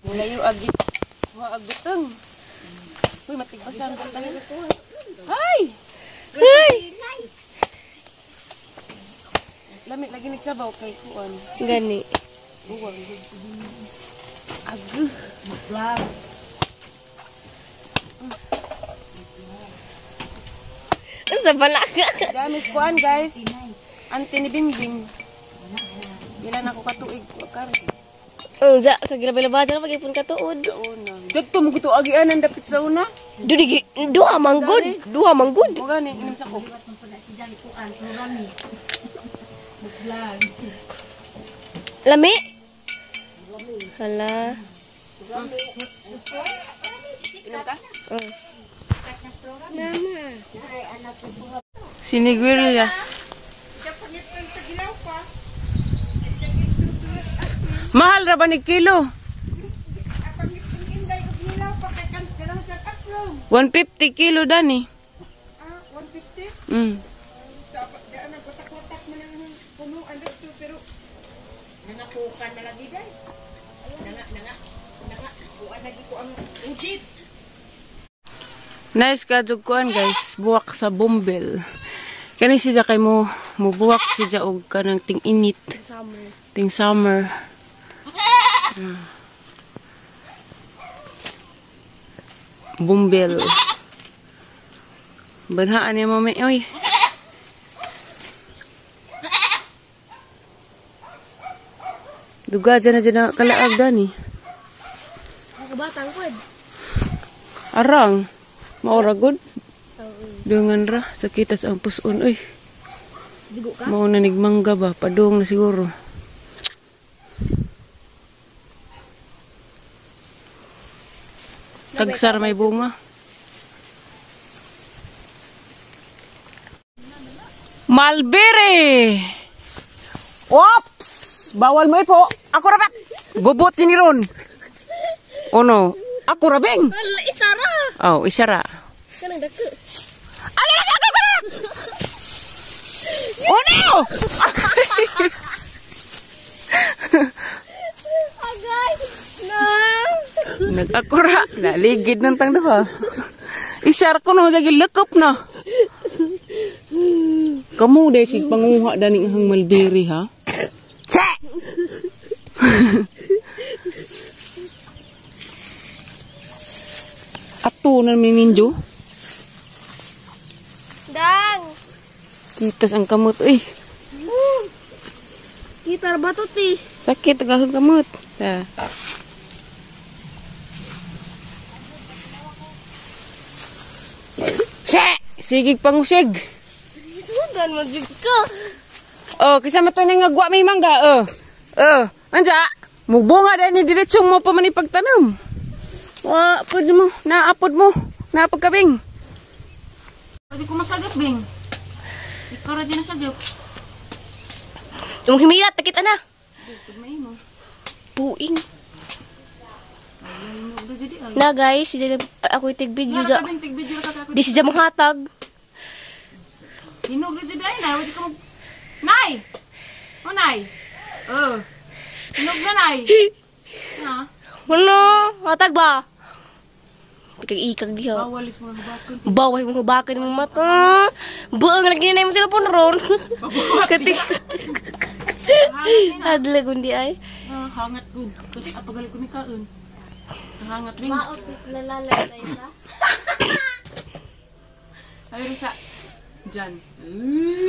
Layo agit. Wa agbutong. Uy, matigbasan ko tayo. Hay! Hey! Lami lagi nagsabaw kay kuan. Gani. Buwang. Aguh. Unsa bala ka? Gamis kuan, guys. Ante ni Bingbing. Pila na ako katuig kar. Unsa sa gilabay-labay dyan pag-ipon ka tuod. Sa una. Dagto mo gusto agianan dapit sa una. Dudi duha manggod, duha manggod. Mo gani inom sa ko. Lami. Hala. Inom ka? Mama. Sinigwirya. Mahal ra ba ni kilo? 150 kilo dani. Ah, 150? Daan nagwatak-watak man ang punuan dito pero nangakukan na lagi day. Nanga nanga nanga kuan lagi ko ang ujit. Nice ka jud kuan, guys, buwak sa bumbel. Kani siya kay mo mubuwak siya og kanang ting-init, Summer. Ting summer. Bumbel. Banhaan niya mami, oy. Duga dyan na dyan na kalaag dani. Kabatang pod. Arang. Maura gud. Dungan ra sakitas ang puson oy. Digo ka? Mao na nigmangga ba padung na siguro. Tagsar may bunga. Malbere! Ops! Bawal mo ipo. Ako ra ba? Gubot ni ron. Oh no. Ako ra beng. Hala, isara. Oh, isara. Kanang dako. Alin ako ako ra. Oh no! Agay. Na. Nag-akura. Naligid ng tang duha. Isara ko no, lagi lakop na. Kamu dahil sig panguha dani ang malbiri ha? Che! Ato na miminjo. Dang. Kitas ang kamot eh. Kita ba to ti? Sakit ang kamot. Ta. Che! Sigig pangusig. Sugan magyud ka. Oh, kaysa man to na nga gwa may mangga. Oh. Oh, anja. Mugbunga dahil ni diretsong mo pa man ipagtanom. Wa, apod mo. Naapod mo. Naapod ka, Bing. Pwede ko masagap, Bing. Ikaw ra dyan nasagap. Yung himilat, takita na. Pag mo. Puing. Na guys, si ako itig video da. Bing, tig-video ka kako. Di siya manghatag. Hinog ra dyan ay, nay. Wadi ka mag... Nay! Oh, nay. Oh. Hinog na, nay. Ha? Ano? Hatag ba? Ikag-ikag diha. Bawal is mga hubakon. Bawal mo hubakan mo mata. Buang lagi na mo cellphone ron. Kati. Adla kundi ay. Ah, hangat good. Kasi apagali ko ni kaon. Hangat, Bing. Lalalay sa. Ay, sa. Diyan.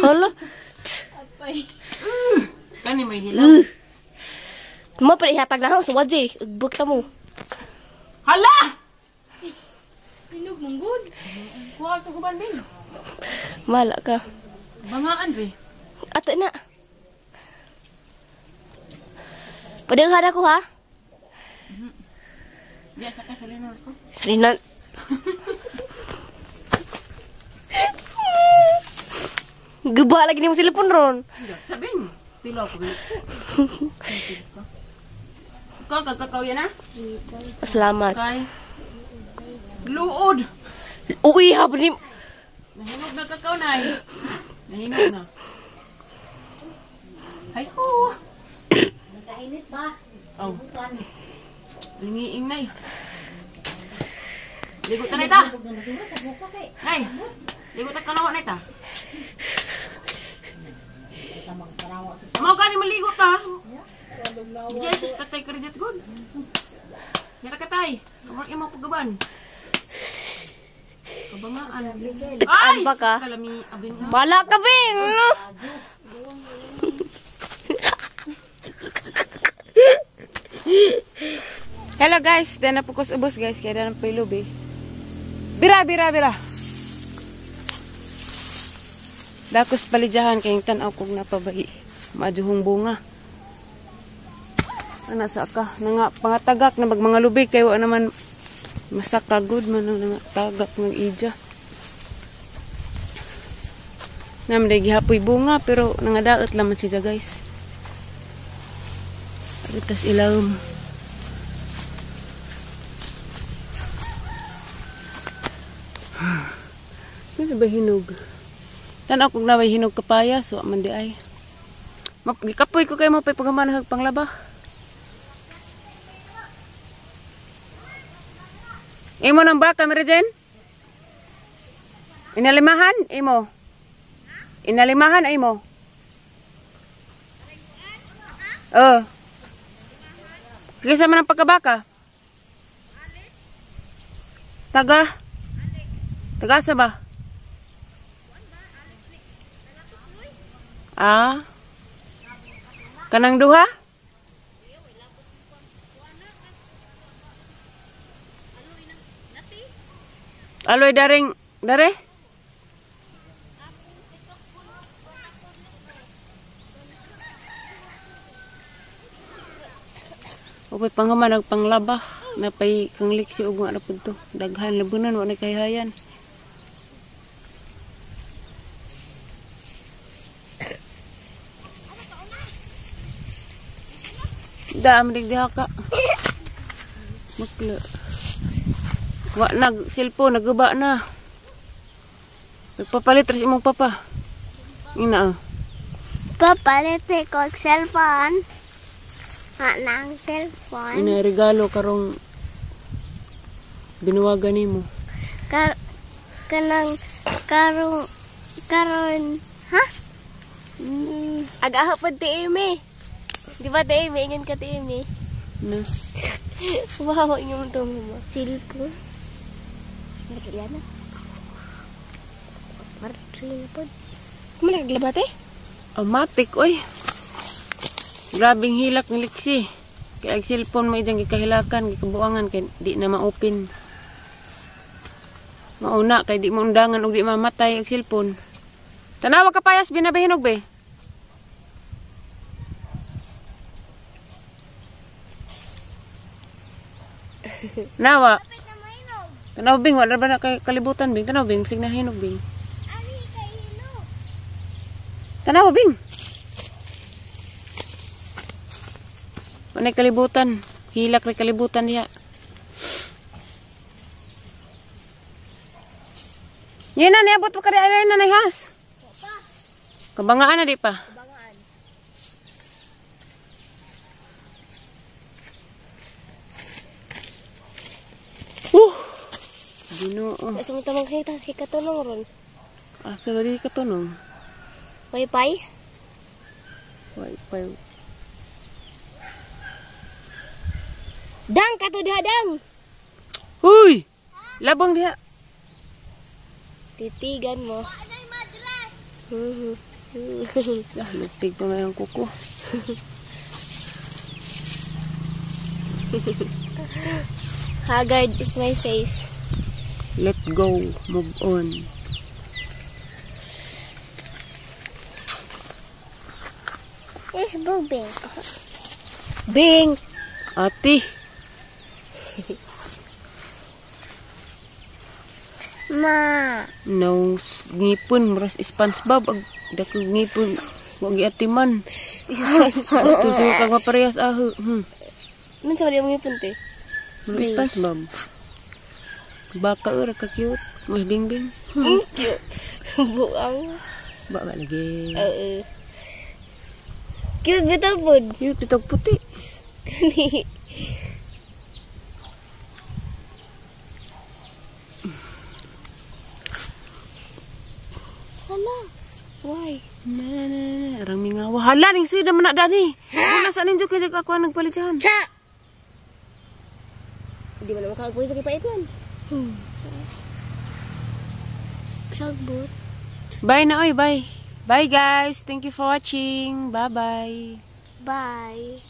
Hala. Kani may hilaw. Mo pa ihatag na sa wajay. Ugbok ta mo. Hala! Hinog mong good. Kuha ka guban, Bing. Mala ka. Bangaan, be. Ato na. Padaghan ako ha. Di, sa kasalinan ko. Salinan. Guba lagi ni mo cellphone ron. Sabing. Pilo ko. Ikaw, kagkakaw yan ha? Salamat. Kay. Luod. Uy, hapon ni Nahinog na kakao, nay. Nahinog na. Hay ho. Nakainit ba? Oh. Lingiing nay. Ligo ta nay ta. Nay. Ligo ta kanawa nay ta. Mao gani maligo ta. Jesus tatay ka good. Yara ka tay. Kamar imo pagaban. Kabangaan. Ay, ka? Kalami abing na. Bala ka, Bing! Hello guys, dana po ko sa ubos guys, kaya dana po ilubi. Bira, bira, bira. Dakos palidyahan kayong tanaw kong napabahi. Maadyohong bunga. Ana sa ka, nanga pangatagak na mag mga lubi kayo naman masakagod man ang nga tagak ng ija. Nam day gihapoy bunga pero nangadaot laman siya guys. Aritas ilawom. Ano ba hinog? Tanaw kung naway hinog kapayas, wa man di ay. Gikapoy ko kayo mo pa'y paghamanahag panglaba. Imo nang baka, Mary Jane? Inalimahan? Imo? Inalimahan, imo? Oh. Kaysa man ang pagkabaka? Taga? Taga sa ba? Ah. Kanang duha? Aloy daring dare? Upay panghuman nagpanglaba napay kang liksi og nga pud to. Daghan labunan wa na kayhayan. Daam dig diha ka. Makla. Wa nag cellphone naguba na. Nagpapalit ra si imong papa. Ina. Papalit ko og cellphone. Ha nang cellphone. Ina regalo karong binuwagan nimo. Kanang karong karon ha? Agaha pud ti Amy. Di ba ti Amy? Ingon ka ti Amy. Na. Wow, ingon tong mo. Cellphone. Yan na. Martri na pod. Kumo naglaba te? Automatic oy. Grabing hilak ni Lexi. Kaya ang cellphone mo ijang gikahilakan, gikabuangan kay di na ma-open. Mauna kay di mo undangan og di mamatay ang cellphone. Tanawa ka payas binabihinog be. Nawa. Tanaw bing wala ba na kay kalibutan bing? Tanaw bing sig na hinog bing. Ali kay hinog. Tanaw bing. Wala kalibutan. Hilak ra kalibutan diha. Yan na, niabot pa kari ay na has. Kabangaan na di pa. Kabangaan. Ginoo. Asa mo tamang hika hikatunong ron? Asa ba di katunong? Wifi? Wifi. Dang kato diha dang. Huy! Labong diha. Titigan mo. Ah, lupig pa may ang kuko. Haggard is my face. Let go. Move on. It's boobing. Bing! Ate. Ma. No, ngipon. Maras SpongeBob. Ag dakog ngipon. Wag iatiman. Gusto kag maparehas aho. Nun sa mali mo ngipon te? Maras SpongeBob. Baka ura ka cute. Mas bingbing. Cute. Buang. Ba ba lagi. Oo. Cute bitaw pod. Cute bitag puti. Kani. Hala. Why? Na na na na. Arang mingawa. Hala ning sida man na dani. Wala sa ninyo kay ako ang nagpalit siyan. Cha! Hindi mo naman kakagulit sa kipait man. Sagbot. Bye na oy, bye. Bye guys. Thank you for watching. Bye-bye. Bye.